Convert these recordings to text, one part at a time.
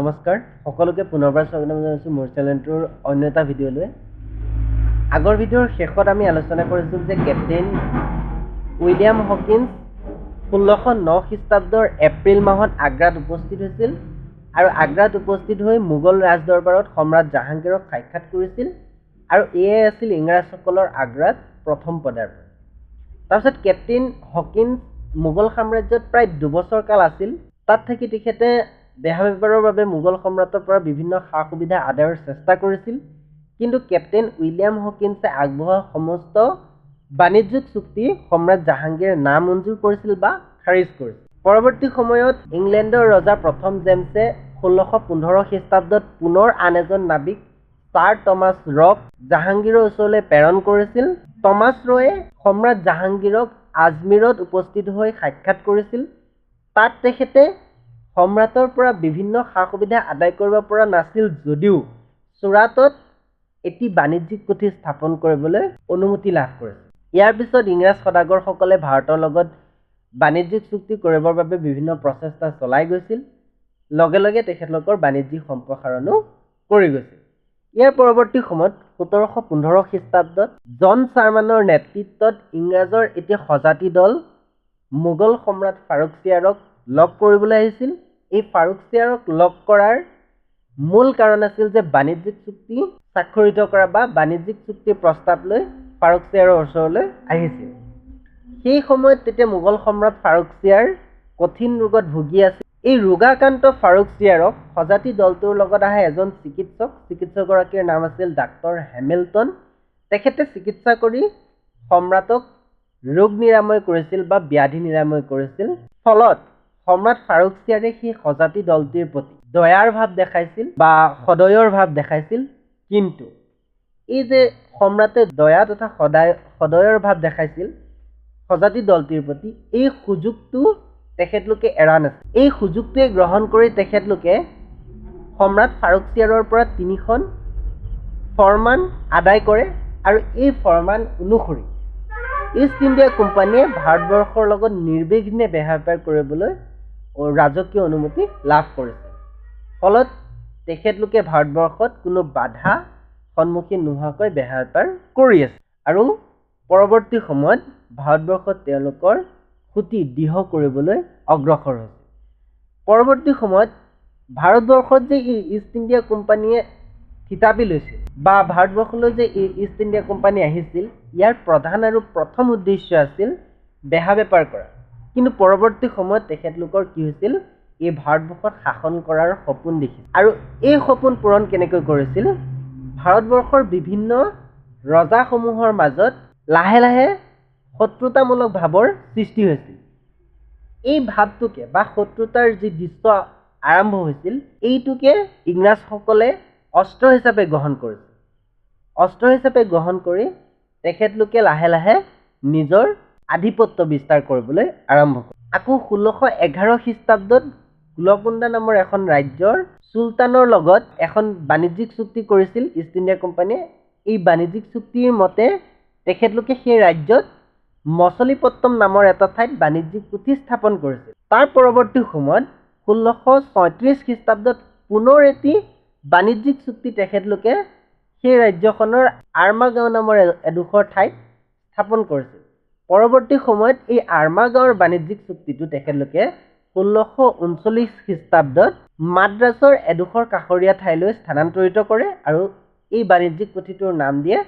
নমস্কাৰ সকলোকে পুনৰবাৰ স্বাগতম জনাইছোঁ মোৰ চেনেলটোৰ অন্য এটা ভিডিঅ'লৈ। আগৰ ভিডিঅ'ৰ শেষত আমি আলোচনা কৰিছিলোঁ যে কেপ্টেইন উইলিয়াম হকিন্স 1609 খ্ৰীষ্টাব্দৰ এপ্ৰিল মাহত আগ্ৰাত উপস্থিত হৈছিল আৰু আগ্ৰাত উপস্থিত হৈ মোগল ৰাজদৰবাৰত সম্ৰাট জাহাংগীৰক সাক্ষাৎ কৰিছিল আৰু এয়াই আছিল ইংৰাজসকলৰ আগ্ৰাত প্ৰথম পদাৰ্পণ। তাৰপিছত কেপ্টেইন হকিন্স মোগল সাম্ৰাজ্যত প্ৰায় 2 বছৰ কাল আছিল। তাত থাকি তেখেতে বেহা বেপাৰৰ বাবে মোগল সম্ৰাটৰ পৰা বিভিন্ন সা সুবিধা আদায়ৰ চেষ্টা কৰিছিল। কিন্তু কেপ্টেইন উইলিয়াম হকিন্সে আগবঢ়োৱা সমস্ত বাণিজ্যিক চুক্তি সম্ৰাট জাহাংগীৰে নামঞ্জুৰ কৰিছিল বা খাৰিজ কৰিছিল। পৰৱৰ্তী সময়ত ইংলেণ্ডৰ ৰজা প্ৰথম জেমছে 1615 খ্ৰীষ্টাব্দত পুনৰ আন এজন নাবিক ছাৰ টমাছ ৰক জাহাংগীৰৰ ওচৰলৈ প্ৰেৰণ কৰিছিল। টমাছ ৰয়ে সম্ৰাট জাহাংগীৰক আজমিৰত উপস্থিত হৈ সাক্ষাৎ কৰিছিল। তাত তেখেতে সম্ৰাটৰ পৰা বিভিন্ন সা সুবিধা আদায় কৰিব পৰা নাছিল যদিও চুৰাটত এটি বাণিজ্যিক কুঠি স্থাপন কৰিবলৈ অনুমতি লাভ কৰিছিল। ইয়াৰ পিছত ইংৰাজ সদাগৰসকলে ভাৰতৰ লগত বাণিজ্যিক চুক্তি কৰিবৰ বাবে বিভিন্ন প্ৰচেষ্টা চলাই গৈছিল, লগে লগে তেখেতলোকৰ বাণিজ্যিক সম্প্ৰসাৰণো কৰি গৈছিল। ইয়াৰ পৰৱৰ্তী সময়ত 1715 খ্ৰীষ্টাব্দত জন চাৰ্মানৰ নেতৃত্বত ইংৰাজৰ এটি সজাতি দল মোগল সম্ৰাট ফাৰুক চিয়াৰক লগ কৰিবলৈ আহিছিল। এই ফাৰুক চিয়াৰক লগ কৰাৰ মূল কাৰণ আছিল যে বাণিজ্যিক চুক্তি স্বাক্ষৰিত কৰা বা বাণিজ্যিক চুক্তিৰ প্ৰস্তাৱ লৈ ফাৰুক চিয়াৰৰ ওচৰলৈ আহিছিল। সেই সময়ত তেতিয়া মোগল সম্ৰাট ফাৰুক চিয়াৰ কঠিন ৰোগত ভুগি আছিল। এই ৰোগাক্ৰান্ত ফাৰুক চিয়াৰক সজাতি দলটোৰ লগত অহা এজন চিকিৎসক, চিকিৎসকগৰাকীৰ নাম আছিল ডাক্তৰ হেমিল্টন, তেখেতে চিকিৎসা কৰি সম্ৰাটক ৰোগ নিৰাময় কৰিছিল বা ব্যাধি নিৰাময় কৰিছিল। ফলত সম্ৰাট ফাৰুক চিয়াৰে সেই সজাতি দলটিৰ প্ৰতি দয়াৰ ভাৱ দেখাইছিল বা সদয়ৰ ভাৱ দেখাইছিল। কিন্তু এই যে সম্ৰাটে দয়া তথা সদয়ৰ ভাৱ দেখাইছিল সজাতি দলটিৰ প্ৰতি, এই সুযোগটো তেখেতলোকে এৰা নাছিল। এই সুযোগটোৱে গ্ৰহণ কৰি তেখেতলোকে সম্ৰাট ফাৰুক চিয়াৰৰ পৰা তিনিখন ফৰমান আদায় কৰে আৰু এই ফৰমান অনুসৰি ইষ্ট ইণ্ডিয়া কোম্পানীয়ে ভাৰতবৰ্ষৰ লগত নিৰ্বিঘ্নে বেহা বেপাৰ কৰিবলৈ ৰাজকীয় অনুমতি লাভ কৰিছিল। ফলত তেখেতলোকে ভাৰতবৰ্ষত কোনো বাধা সন্মুখীন নোহোৱাকৈ বেহা বেপাৰ কৰি আছে আৰু পৰৱৰ্তী সময়ত ভাৰতবৰ্ষত তেওঁলোকৰ সুঁতি দৃঢ় কৰিবলৈ অগ্ৰসৰ হৈছে। পৰৱৰ্তী সময়ত ভাৰতবৰ্ষত যে এই ইষ্ট ইণ্ডিয়া কোম্পানীয়ে থিতাপি লৈছিল বা ভাৰতবৰ্ষলৈ যে এই ইষ্ট ইণ্ডিয়া কোম্পানী আহিছিল, ইয়াৰ প্ৰধান আৰু প্ৰথম উদ্দেশ্য আছিল বেহা বেপাৰ কৰা। কিন্তু পৰৱৰ্তী সময়ত তেখেতলোকৰ কি হৈছিল, এই ভাৰতবৰ্ষত শাসন কৰাৰ সপোন দেখিছিল। আৰু এই সপোন পূৰণ কেনেকৈ কৰিছিল? ভাৰতবৰ্ষৰ বিভিন্ন ৰজাসমূহৰ মাজত লাহে লাহে শত্ৰুতামূলক ভাৱৰ সৃষ্টি হৈছিল। এই ভাৱটোকে বা শত্ৰুতাৰ যি দৃশ্য আৰম্ভ হৈছিল, এইটোকে ইংৰাজসকলে অস্ত্ৰ হিচাপে গ্ৰহণ কৰিছিল। অস্ত্ৰ হিচাপে গ্ৰহণ কৰি তেখেতলোকে লাহে লাহে নিজৰ আধিপত্য বিস্তাৰ কৰিবলৈ আৰম্ভ কৰে। আকৌ 1611 খ্ৰীষ্টাব্দত গোলকুণ্ডা নামৰ এখন ৰাজ্যৰ চুলতানৰ লগত এখন বাণিজ্যিক চুক্তি কৰিছিল ইষ্ট ইণ্ডিয়া কোম্পানীয়ে। এই বাণিজ্যিক চুক্তিৰ মতে তেখেতলোকে সেই ৰাজ্যত মছলিপট্টম নামৰ এটা ঠাইত বাণিজ্যিক কুঠি স্থাপন কৰিছিল। তাৰ পৰৱৰ্তী সময়ত 1636 খ্ৰীষ্টাব্দত পুনৰ এটি বাণিজ্যিক চুক্তি তেখেতলোকে সেই ৰাজ্যখনৰ আৰ্মাগাঁও নামৰ এডোখৰ ঠাইত স্থাপন কৰিছিল। পৰৱৰ্তী সময়ত এই আৰ্মাগাঁৱৰ বাণিজ্যিক চুক্তিটো তেখেতলোকে 1639 খ্ৰীষ্টাব্দত মাদ্ৰাছৰ এডোখৰ কাষৰীয়া ঠাইলৈ স্থানান্তৰিত কৰে আৰু এই বাণিজ্যিক কুঠিটোৰ নাম দিয়ে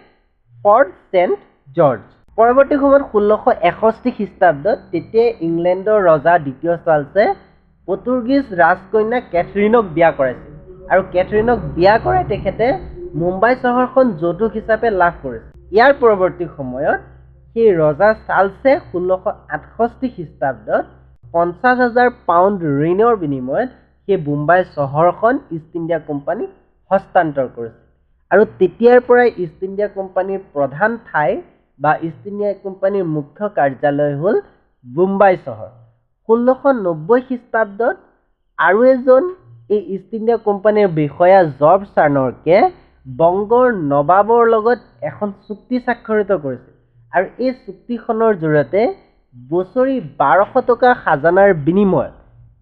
ফৰ্ট ছেইণ্ট জৰ্জ। পৰৱৰ্তী সময়ত 1661 খ্ৰীষ্টাব্দত তেতিয়া ইংলেণ্ডৰ ৰজা দ্বিতীয় চাৰ্লছে পৰ্তুগীজ ৰাজকন্যা কেথৰিনক বিয়া কৰাইছিল আৰু কেথৰিনক বিয়া কৰাই তেখেতে মুম্বাই চহৰখন যৌতুক হিচাপে লাভ কৰিছিল। ইয়াৰ পৰৱৰ্তী সময়ত সেই ৰজা চাৰ্লছে 1668 খ্ৰীষ্টাব্দত 50,000 পাউণ্ড ঋণৰ বিনিময়ত সেই বোম্বাই চহৰখন ইষ্ট ইণ্ডিয়া কোম্পানীক হস্তান্তৰ কৰিছিল আৰু তেতিয়াৰ পৰাই ইষ্ট ইণ্ডিয়া কোম্পানীৰ প্ৰধান ঠাই বা ইষ্ট ইণ্ডিয়া কোম্পানীৰ মুখ্য কাৰ্যালয় হ'ল বোম্বাই চহৰ। 1690 খ্ৰীষ্টাব্দত আৰু এজন এই ইষ্ট ইণ্ডিয়া কোম্পানীৰ বিষয়া জব চাৰ্নকে বংগৰ নবাবৰ লগত এখন চুক্তি স্বাক্ষৰিত কৰিছিল আৰু এই চুক্তিখনৰ জৰিয়তে বছৰি 1200 টকা খাজানাৰ বিনিময়ত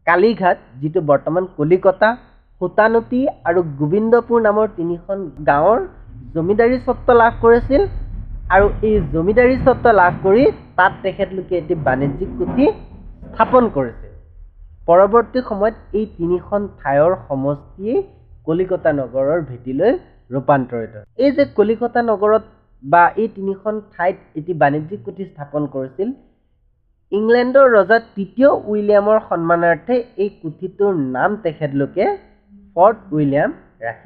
কালীঘাট, যিটো বৰ্তমান কলিকতা, সুতানুটি আৰু গোবিন্দপুৰ নামৰ তিনিখন গাঁৱৰ জমিদাৰী স্বত্ব লাভ কৰিছিল আৰু এই জমিদাৰী স্বত্ব লাভ কৰি তাত তেখেতলোকে এটি বাণিজ্যিক কুঠি স্থাপন কৰিছিল। পৰৱৰ্তী সময়ত এই তিনিখন ঠাইৰ সমষ্টিয়েই কলিকতা নগৰৰ ভেটিলৈ ৰূপান্তৰিত। এই যে কলিকতা নগৰত বা এই তিনিখন ঠাইত এটি বাণিজ্যিক কুঠি স্থাপন কৰিছিল, ইংলেণ্ডৰ ৰজা তৃতীয় উইলিয়ামৰ সন্মানাৰ্থে এই কুঠিটোৰ নাম তেখেতলোকে ফৰ্ট উইলিয়াম ৰাখিছিল।